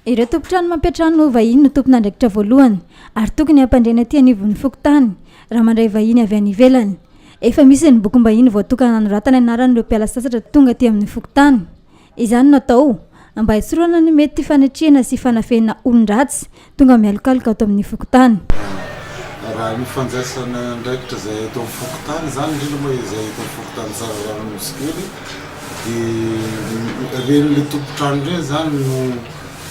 Ireo tompon-trano mampiantrano vahiny no tompon'andraikitra voalohany ary tokony hampandre ny aty anivon'ny fokontany raha mandray vahiny avy any ivelany. Efa misy ny bokim-bahiny voatokana nanoratana ny anaran'ireo mpiala sasatra tonga aty amin'ny fokontany. Izany no atao mba hisorohana ny mety fanitrihana sy fanafenana olon-dratsy tonga mialokaloka ato amin'ny fokontany. Raha ny fandraisana andraikitra izay eto amin'ny fokontany izany, indrindra moa izay eto amin'ny fokontany Tsararano Nosikely, dia ireny le tompon-trano ireny izany no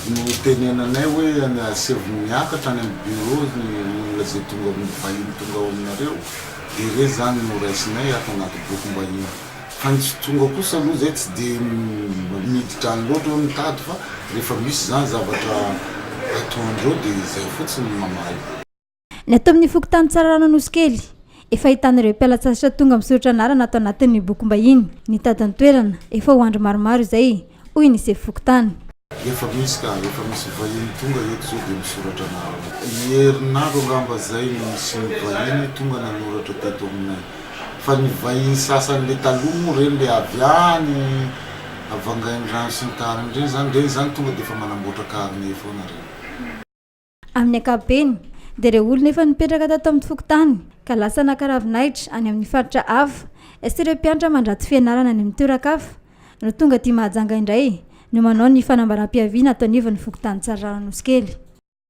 no tenenanay hoe asaivo miakatra any amin'ny bureau ny olona izay tonga vahiny tonga ao aminareo, dia ireny izany no raisinay ato anaty bokim-bahiny. Fa ny tsy tonga kosa aloha zay tsy de miditra any loatra hoe mitady fa rehefa misy zany zavatra ataondreo de zay fotsiny no mamaly. Ny ato amin'ny fokontany Tsararano Anosikely, efa ahitana ireo mpiala-tsasatra tonga misoratra anarana ato anatin'ny bokim-bahiny nitady ny toerana efa ho andro maromaro izay, hoy ny sefo fokontany. Efa misy ka, efa misy vahiny tonga eto zao dia misoratra anarana. Herinandro angamba zay no nisian'ny vahiny tonga nanoratra teto aminay. Fa ny vahiny sasany le taloha moa reny le avy any Vangaindrano sy ny tariny reny zany, reny zany tonga dia efa manamboatra carnet foana reny. Amin'ny ankapobeny dia ireo olona efa nipetraka tato amin'ny fokontany ka lasa naka ravinahitra any amin'ny faritra hafa sy ireo mpianatra mandrato fianarana any amin'ny toeran-kafa no tonga aty Mahajanga indray no manao ny fanambaram-piaviana ato anivon'ny fokontany Tsararano Anosikely.